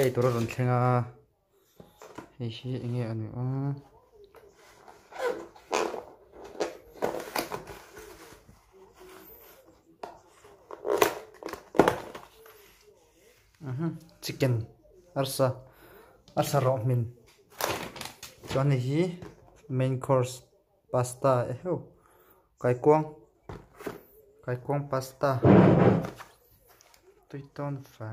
eitur a rawn thleng a hei hi eng nge a nih awm chicken arsa arsa rawh hmin chuan hei hi main course pasta eheu kaikuang kaikuang pasta tui tawn fa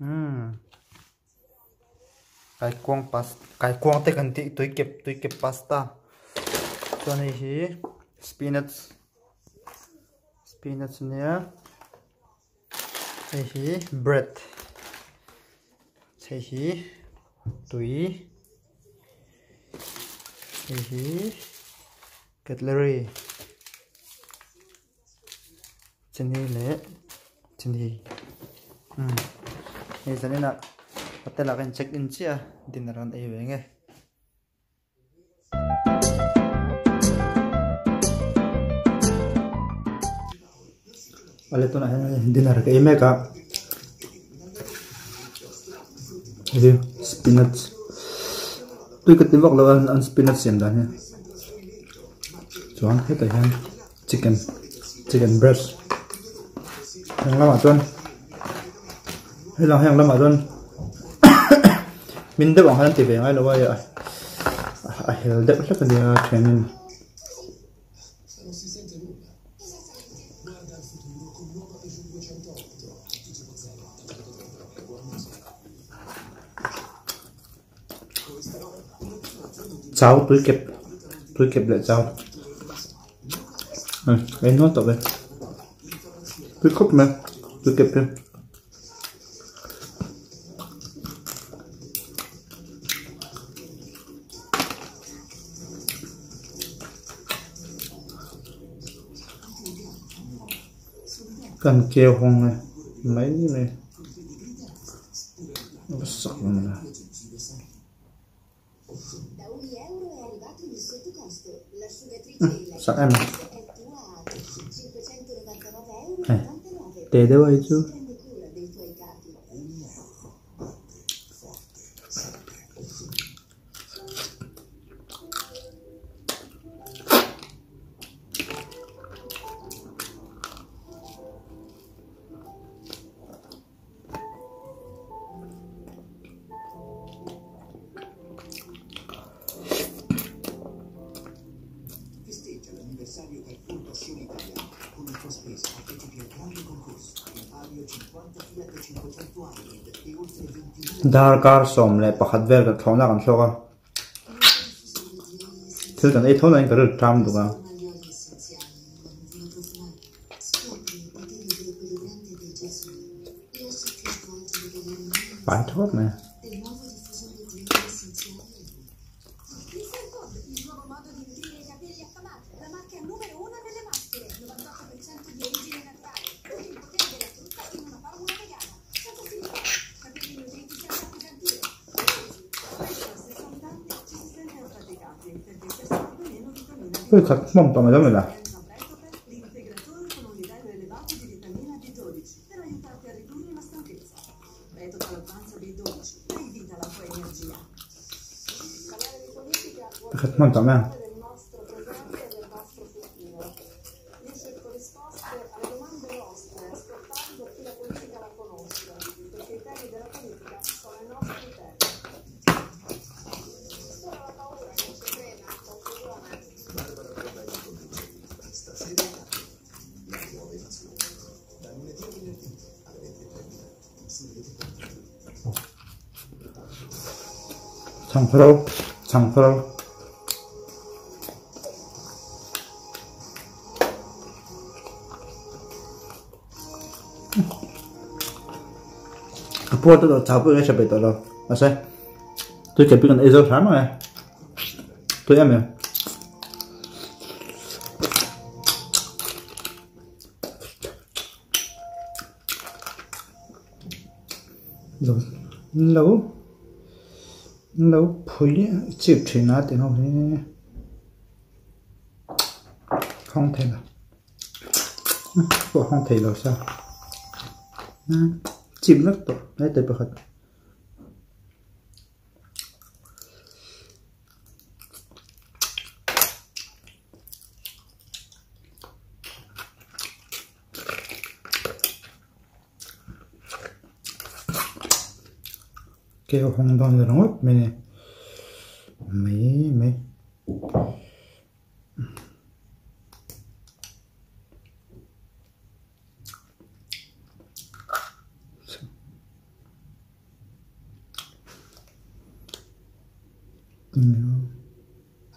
umm kaikuang pas kaikuang te kan tih tui kep tui kep pasta chuan hei hi spinach spinach ania hei hi bread hei hi tui hei hi cutlery chini leh chini umm hei zaninah hotel ah khan check in chiah a dinner an ei ve nge. Awle tunah hian dinner ka ei mek a hei spinach tui ka ti vak lo a an spinach siam dan hi chuan hetah hian chicken chicken breast heng lamah chuan helang heng lamah chuan min deuh ang hian an ti ve ngai lo a a hel deuh hlek a nia thianin. Chau tui kep tui kep leh chau ei nual tawh ve tui khawp mai tui kep hi. Kan keu hawng e mai mai a sak lo maw sak em hei te deuh a hi chu. Darkar 11 vel kan thlawhna kan thlawk a thil kan ei tho laiin ka rilru ṭam duk a. Pai thawt mai a. Ui khat hmawm tawh mai lo mai la. Khat hmawm tawh mai ang. Chhangphuro chhangphuro. A puar te chau pawh ka hre peih tawh lo mahse tui kep hi kan ei zo hram ang e tui em em. Lo lo phui chip thin a tih ho hi. Không thể nào. Pawh hawng thei lo sa. Chim vek tawh heta pakhat. Keu hawng dawn ringawt mai a ni mai mai.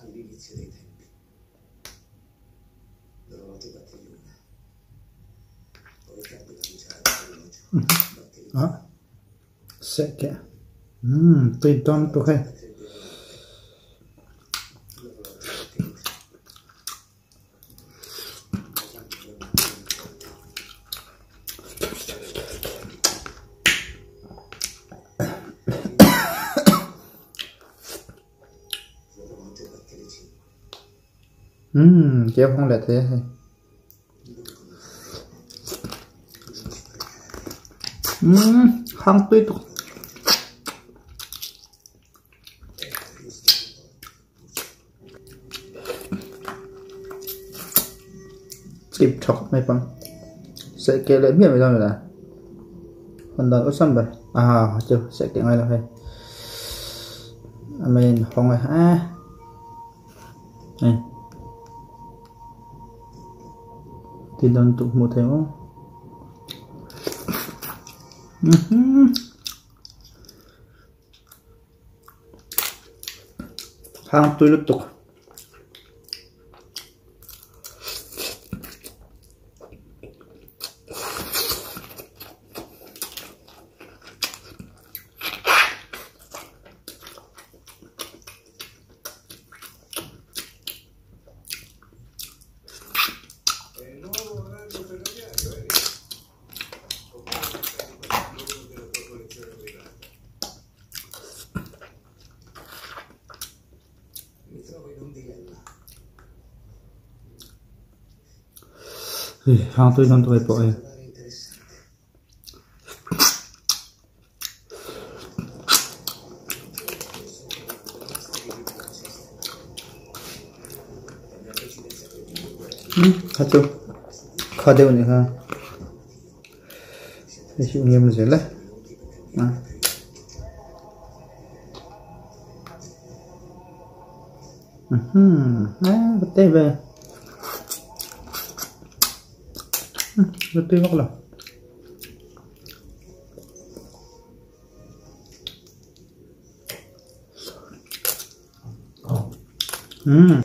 All'inizio dei tempi. L'orologio batte l'una. Poi tardi la luce dell'orologio batte l'una. Ah, seh keh. Umm, tui dawn tuk hei. Umm, keu hawng leh thei a hei. Umm, hang tui tuk. Chip tha khawp mai pang seh keh leh hmiah mai dawn ila hawn dan awlsam ber ah chu seh keh ngai lo hei a main hawng e eh hei ti dawn tuk hmuh theih maw Hang tui lutuk. Hei hang tui dawn tawh pawh hei. Kha chu kha deuh a nih kha hei hi eng emaw zel e a. Ka tui vak lo. Umm.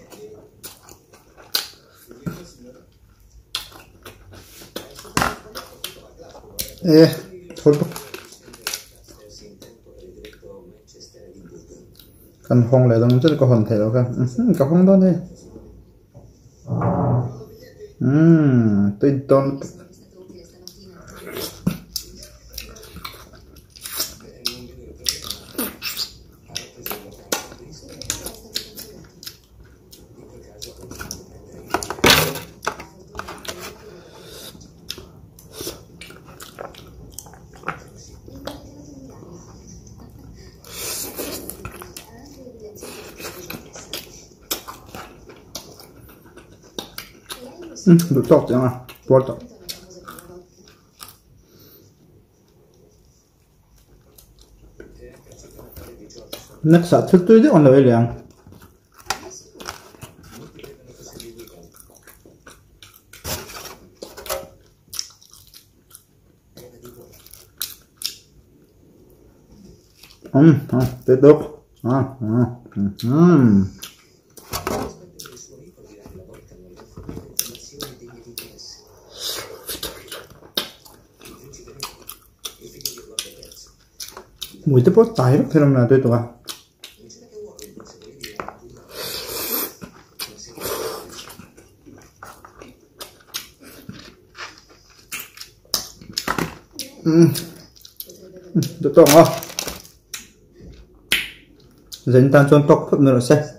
E thawl bawk. Kan hawng leh dawn chuan ka hawn theih loh kha. Ka hawng dawn hei. Umm tui dawn lutuk. Duh tawk chiang a puar tawh. Next ah thil tui deuh an lo ei leh ang. Umm tui tuk. Umm. Mui te pawh tai vek thei lo mai a tui tuk a. Umm duh tawk ang aw. Zanin tan chuan tawk phawt mai rawh se.